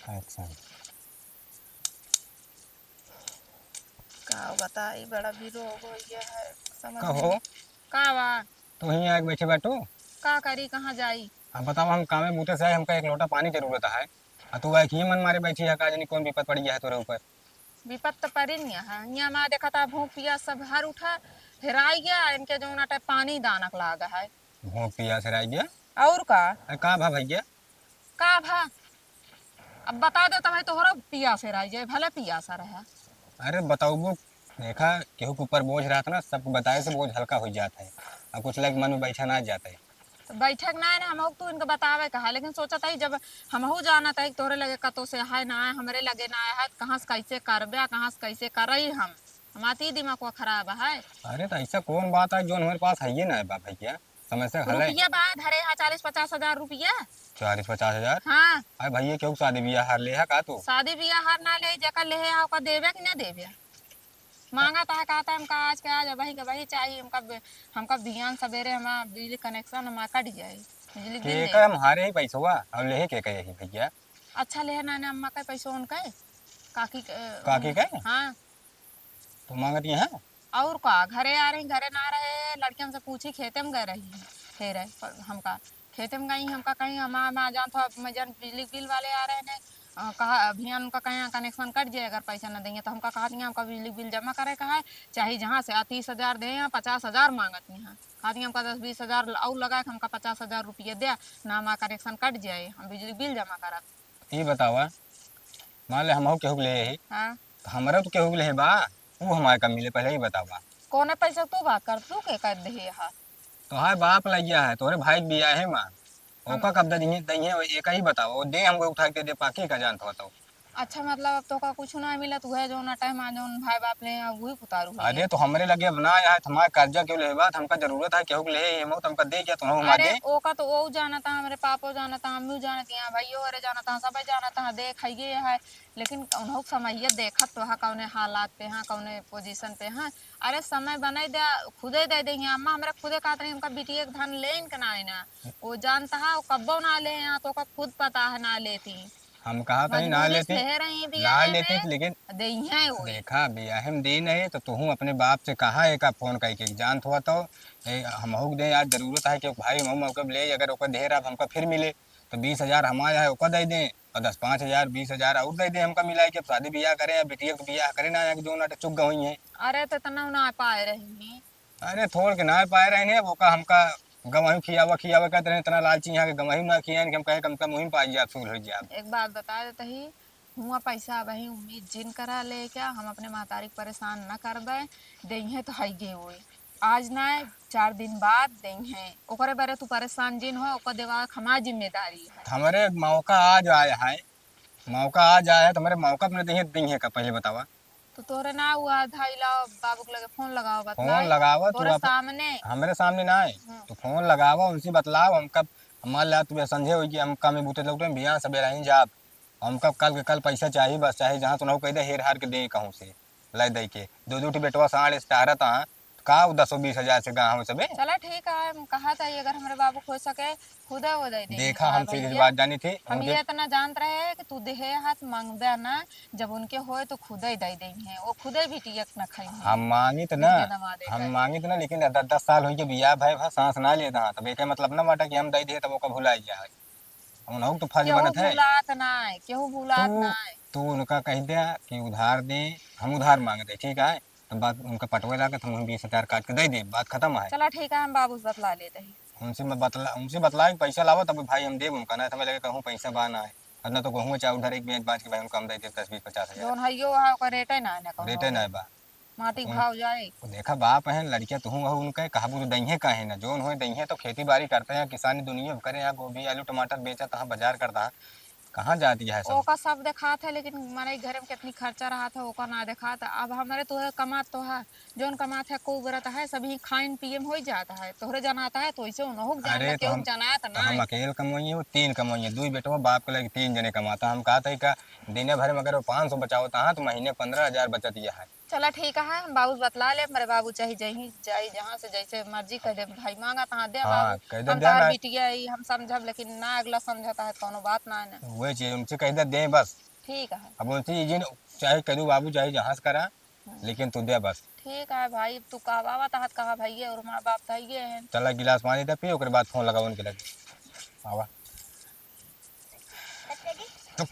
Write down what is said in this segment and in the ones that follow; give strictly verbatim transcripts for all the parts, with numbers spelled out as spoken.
अच्छा। का बताई, बड़ा भी रोग हो गया है, समझ कहो। में का बा? तू ही आके बैठे बाटू? का करी, कहाँ जाई? अब बताओ, हम कामे बूते से आए, हमका एक लोटा पानी जरूरत है, आ तू आके ही मन मारे बैठी है, का जानी कौन विपत पड़ गया है तोरे ऊपर। विपत तो पड़ी नहीं है, यहाँ मा देखा था भूख पियास सब हर उठा, हेराई गया, इनके जौन अटे पानी दानक लागा है। भूख पियास हेराई गया? और का? अरे का भा भैया? का भा? अब बता दे तो भाई तोहरा पियास हेराई जाए, भले पियासा रहे। अरे बताउबो, देखा केहू के ऊपर बोझ रहत ना, सबको बताए से बोझ हल्का हो जात है, और कुछ लाइक मन में बैठा ना जात है। तो बैठे के ना है ना, हमहू तू इनके बतावे कहा, लेकिन सोचत है जब हमहू जानत है कि तोहरे लगे कतो से है ना है, हमरे लगे ना है, तो कहाँ से कैसे करबे, कहाँ से कैसे करई हम, हमार तो ई दिमाग खराब है। अरे तो ऐसा कौन बात है जो हमारे पास है ये ना है बा भैया? समस्या हल है। रुपया बा धरे, हाँ, चालीस पचास हजार रुपया। चालीस पचास हजार? हाँ। अरे भैया, केहू शादी बियाह हार ले है का तू? शादी बियाह हार ना ले, जेकर लेहे है ओकर देबे कि ना देबे? मांगत है, कहता है, "हमका आज के आज अबही के अबही चाहिए, हमका बे-, हमका बिहान सबेरे हमार बिजली connection हमार कट जाए, बिजली बिल के दे।" का हम हारे ही पैसवा, और लेहे के का यही भैया? अच्छा लेहे ना, ना, अम्मा का पैसवा उनका है, काकी के, काकी उन-, के? हाँ। तो मांगत यहाँ? और का, घरे आ रही, घरे ना रहे, लड़कियन से पूछी, खेते में गए रही, हेरे, पर हमका, खेते में गई, हमका कहीं, "अम्मा, अम्मा, जान तो अब मैं जान बिजली बिल वाले आ रहे हैं, अ, कहा, अभियान उनका कहीं connection कट जाए, अगर पैसा न देंगे।" तो हमका कहा दिया, "हमका बिजली बिल जमा करे का है, चाहे जहाँ से आ, तीस हजार दे या पचास हजार मांगत यहाँ।" कहा दिया, "हमका दस बीस हजार और लगा के हमका पचास हजार रुपया दे, ना हमारा connection कट जाए, हम बिजली बिल जमा करब।" ई बतावा, मान ले हमहू केहू के ले ही, हाँ। तो हमरो तो केहू के ले बा, ऊ हमारे कब मिले, पहले ही बतावा। कौने पैसा तू बात कर, तू के कर दे हा? तोहार बाप लगिया है, तोरे भाई के बियाहे मा, हम ओका कब दे दिए, दइहे, एक ही बतावा, वो दे हमको उठा के दे, पाकी का जानत हो तो। अच्छा, मतलब अब तोका कुछ ना मिला, तू है जो ना टाइम आ, जौन भाई बाप ले, वही उतारू है। अरे तो हमरे लगे अब ना आया है, तो हमारे कर्जा क्यों ले बा, तो हमका जरूरत है, केहू के ले, हम तो हमका दे क्या, तो हम अरे दे। ओका तो वो जानता, हमरे पापो जानता, अम्मी जानती हैं, भाइयों अरे जानता, सब जानता, देख है ये है, लेकिन उन्हों समैया देखत तो है, कौने हालात पे हैं, कौने position पे हैं। अरे समय बनाई दे, खुदे दे देंगे। अम्मा हमरा खुदे कहत रही, "हमका बिटिया के धन लेन के ना आईना।" वो जानता है, वो कब्बो ना ले यहाँ, तो ओका खुद पता है ना लेती। हम कहा तनी ना मजबूरी से लेती, ले रही ना बियाहे लेती, में, लेकिन देइहे वो। देखा, बियाहे में दी नहीं, तो तुहू अपने बाप से कहा, एका फोन करके जानत हुआ तो, ए, हमहू के दे, आज जरूरत है कि भाई, हम मौके पे ले, अगर ओका दे रहा, हमका फिर मिले, तो बीस हजार हमारा है, ओका दे दें, और दस पाँच हजार, बीस हजार और दे दे हमका मिलाई के, अब शादी बियाह करे या बिटिया के बियाह करे ना, या कि जो ना चुक गई है। अरे तो इतना ना पाए रही। अरे थोड़ के ना पाए रहे ने, ओका हमका गवाही खियावा, खियावा कहते रहे, इतना लालची यहाँ के गवाही ना खियान कि हम कहे कम से कम वहीं पाई जाब, सूल हो जाब। एक बात बता देते ही, हुआ पैसा अबही उम्मीद जिन करा ले क्या, हम अपने महतारी के परेशान न करबे, देइहे तो हइगे होए। आज ना, चार दिन बाद देइहे, ओकरे बारे तू परेशान जिन हो, ओकर देवा हमार जिम्मेदारी है। हमरे मौका आज आया है, मौका आज आया है, तो हमरे मौका अपने देइहे, देइहे का पहले बतावा। तो तोरे ना हुआ धाई लाओ, बाबू के लगे फोन लगाओ, फोन बतलाओ, लगावा, तू तोरे आप-, सामने। हमरे सामने ना है, हम्म। तो फोन लगावा, उनसे बतलाओ, हमका, मान ला तू समझे हो कि हम काम में बूते लौटे, बिहान सबेरा ही जाब, हमका कल के कल पैसा चाहिए, बस चाहे जहाँ तुनहु कह दे, हेर हार के दे कहूँ से, लाई दे के। दो दो ठे बेटवा साढ़ से टहरत हाँ, का उ दसो बीस हजार से गाँव सबे? चला ठीक है, हम कहा था, अगर हमरे बाबू हो सके, खुदे वो दे देंगे। देखा, हाँ हम सीधी भैया, बात जानी थी, हम उनके ये इतना जानत रहे कि तू देहे हाथ मांगबे ना, जब उनके होए तो खुदे दे देंगे, वो खुदे भी टिकट ना खाई। हम मांगित ना, उनके दमादे हम का। मांगित ना, लेकिन द-, दस साल होई के बियाह भय भा सांस ना लेता, तब एके मतलब ना बाटा कि हम दे दे, तब ओका भुलाई जाए। उनहु के तो फर्ज केहू बनत है। भुलात नाय, केहू भुलात तू, नाय। तू उनका कह दे कि उधार दे, हम उधार मांगत है, ठीक है? तो बात उनका पटवे लागे तो हम बीस हजार काट के दे दे, बात खत्म है। चला ठीक है, हम बाबू से बतला लेते हैं। उनसे मैं बतला, उनसे बतला के पैसा लावा, तब भाई हम देब उनका, ना तो हमें लगे कहूँ पैसा बा ना है। और ना तो कहूँ चाहे उधार एक बेच बाज के भाई उनका हम दे देब दस बीस पचास हजार। जौन है यो है, ओकर रेटे ना है ना कहूँ। रेटे ना है बा। माटी उन-, भाव जाए। देखा बाप हैं, लड़किया तुहूँ हो उनके, कहबू तो दइहे काहे ना, जौन होए दइहे तो खेती बाड़ी करते हैं, किसानी दुनिया करे हैं, गोभी, आलू, टमाटर बेचत हैं, बाजार करता है, कहाँ जाती है सब? ओका सब देखात है, लेकिन मने घर में कितनी खर्चा रहत है, ओका ना देखात। अब हमरे तोहरे कमात तो है, जौन कमात है, को उबरत है, सभी खाइन पिए में हो जाता है, तोहरे जनाता है, तो इसे उनहु के अरे, जानता, तो केहू हम, जनात तो ना हम है। अकेल कमाइए, वो तीन कमाइए, दुई बेटवा बाप के लगे तीन जने कमाता। हम कहते हैं का, दिने भर में अगर वो पाँच सौ बचावता है, तो महीने पन्द्रह हजार बचत यह है। चला ठीक है, हम बाबू से बतला ले, मेरे बाबू चाहे जहीं जाई, जहाँ से जैसे मर्जी कह दे, भाई मांगा तहाँ दे हाँ, बाबू, कह दे हम दे तहार ना। बिटिया ही, हम समझब, लेकिन ना अगला समझता है, कौनो बात ना है ना। वही चीज उनसे कह दे, दे बस। ठीक है। अब उनसे ये जिन चाहे करू बाबू, चाहे जहाँ से करा, हम्म। लेकिन तू दे बस। ठीक है भाई, तू कहा बाबा तहत कहा भैया और माँ बाप तो ये है। चला गिलास पानी दे पी, ओकरे बाद फोन लगा उनके लगे। आवा। चुप।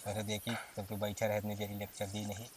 अरे देखी, तब तू बैठा रहे, इतनी देरी लेक्चर दी नहीं।